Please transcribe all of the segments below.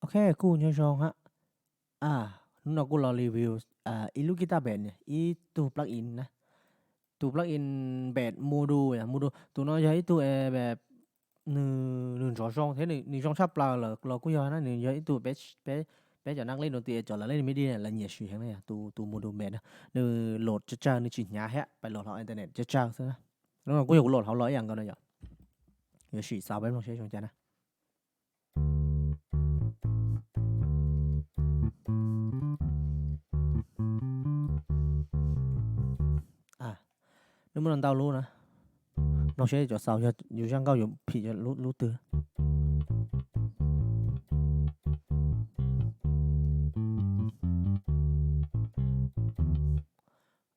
Ok, kuj nyob zoo hab. Hnub no kuj los review ib lub guitar bass, ib tug plug-in na, tus plug-in bass Modu, Modu. Tus no yog ib tug nws, nws nrov zoo thiab nws zoo tshaj plaws lawm los kuj yog na, nws yog ib tug peb cov nab nqeb dua tias cov lawv lej midi lawv nyiam siv heev na yog tus Modu bass na. Nws load tsawg tsawg, nws tsis hnyav thiab, pais load hauv internet tsawg tsawg xwb na. Lub no kuj yog kuv load hauv los ib yam nkaus na yom. Yuav sim xaus peb mloog seb zoo cas na. Nws muaj ntau lub na, mloog seb cov xaus yog yus zaj nkauj yuav phim lub twg.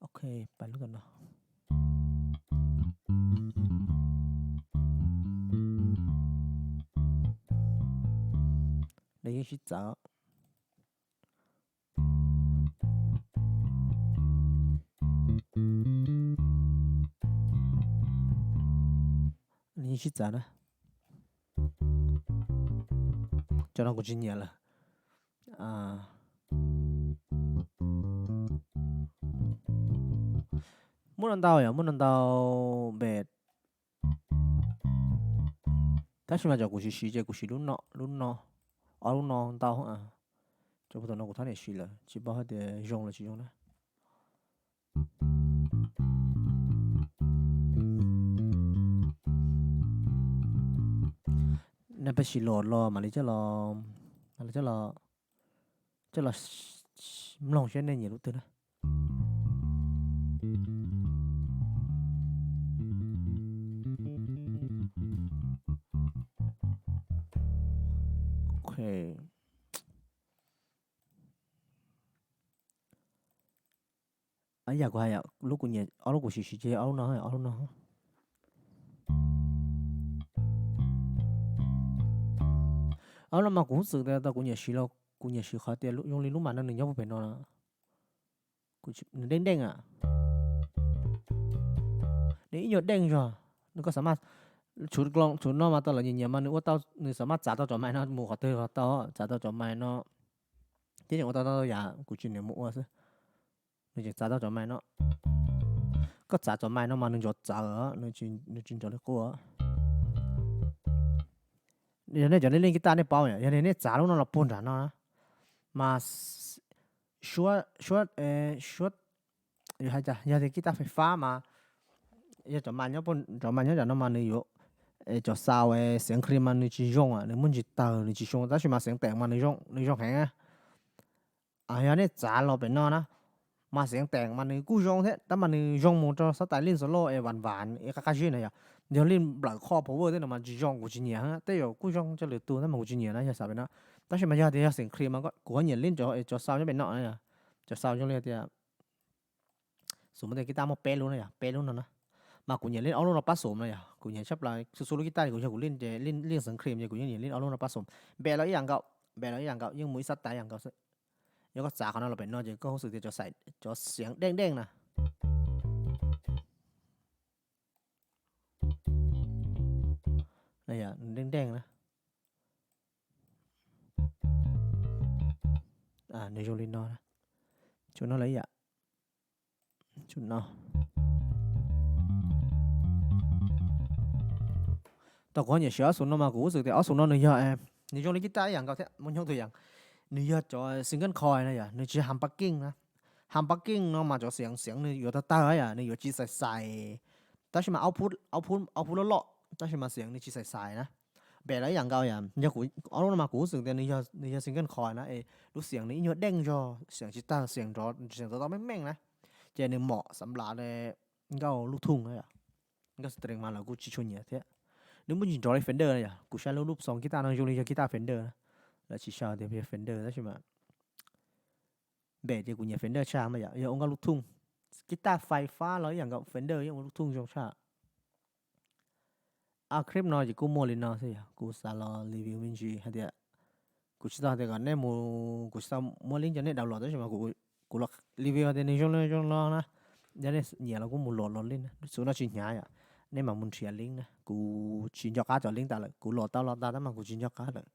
Ok, pais lub tom no. Nws yeej sib txawv. Nws yeej sib txawv na. Cov no kuv tsis nyiam lawm. Muaj no ntau yom, muaj no ntau npe. Tab sis mas cov kuv siv siv ces kuv siv lub no, lub no, ob lub no ntau. Cov puag tom no kuv thab niam siv lawm tsis paub hais tias zoo los tsis zoo na. Nej peb sim los los mam li coj los, mam li coj los, coj los mloog seb nej nyiam lub twg na. Ok. Ib yam kuv hais, lub kuv nyiam, ob lub kuv siv siv ces ob lub no, ob lub no. Ob lub no mas kuv xav tias tau kuv nyiam siv los kuv nyiam siv qhov tias zoo li lub mas no nws nyob puag pem no, nws deej deej a. Nws ib nyuag deej zog, nws koj xav mas, txhua no mas tau lawv nyiam nyiam mas nws ua tau, nws xav mas txav tau cov mais no mus qhov twg los tau, txav tau cov mais no. Thiab tseem ua tau tau yam kuv tsis nyiam mus ua xwb. Nws tseem txav tau cov mais no. Koj txav cov mais no mas nws nrov txawv, nws tsis nrov li qub. Yog nej cov nej leej guitar nej paub, yog nej txav lub no los puag nram no na, mas suab, suab, suab, yog hais tias yog tias guitar fais fab mas yog cov mais nyob, cov mais nyob nram no mas nws yuav, cov xaus xeev qhi mas nws tsis zoo, nws muaj ntsis tawg nws tsis zoo, tab sis mas xeev teem mas nws zoo, nws zoo heev. Yog nej txav los pem no na, mas xeev teem mas nws kuj zoo thiab, tab mas nws zoo mus rau xab tais lij solo es vam vam es qab qab zib na yom. Yog lij nplawm qhov power tej no mas tsis zoo, kuv tsis nyiam. Tej zaum kuj zoo coj lwm tus tab mas kuv tsis nyiam na yog xav pem no. Tab sis mas yog tias yog xeev qhi mas kuv nyiam lij cov xaus nyob pem no na yom. Cov xaus zoo li tias, xus muaj tej guitar muaj peb lub na yom, peb lub no na. Mas kuv nyiam lij ob lub no pab xum na yom, kuv nyiam tshaj plaws xu xu lub guitar kuv yog kuv lij ces lij xeev qhi ces kuv yeej nyiam lij ob lub no pab xum. Npe los ib yam nkaus, npe los ib yam nkaus, yeej mus ib xab tais ib yam nkaus xwb. Yog koj txav qhov no los pem no ces koj hu xwm tias cov xeev deej deej na. Deej deej na. Nws zoo li no, tsuas no lawm ib yam. Tsuas no. Tau kuv ho nyiam siv ob xus no mas kuv hu xwm tias ob xus no nws yog, nws zoo li guitar ib yam nkaus thiab, muaj nyob tus yam. Nws yog cov single coil na yom, nws tsis yog humbucking na. Humbucking no mas cov xeev xeev nws yuav tawg tawg yom, nws yuav tsis xais xais. Tab sis mas output, output loj loj, tab sis mas xeev nws tsis xais xais na. Npe los ib yam nkaus yom, yog kuv ob lub no mas kuv hu xwm tias nws yog single coil na, es lub xeev nws ib nyuag deej zog, xeev tsis tawg, xeev nrov, xeev tau tau meej meej na. Ces nws mom xav nplas nkauj lub thooj na yom. Nkauj string mas lawv kuj tsis tshua nyiam thiab. Nws muaj ntsis nrov li Fender na yom, kuv saib lub lub xoo guitar no zoo li yog guitar Fender na. Lawv tsis sau tias yog Fender tab sis mas npe ces kuv nyiam Fender tshaj mas yom, yog ua nkauj lub thooj. Guitar fais fab los ib yam nkaus, Fender yeej ua lub thooj zoo tshaj. Clip no ces kuj muaj li no xwb yom, kuv xav los review me ntsis hais tias, kuv tsis tau tias kom nej mus, kuv tsis tau muab link coj nej download tab sis mas kuv los review tias nws zoo li zoo no na. Yog nej nyiam los kuj mus los los link na, xus no tsis hnyav yom, nej mam mus nrhiav link na, kuv tsis nco qab cov link tas lawm, kuv los tau los tag tab mas kuv tsis nco qab lawm.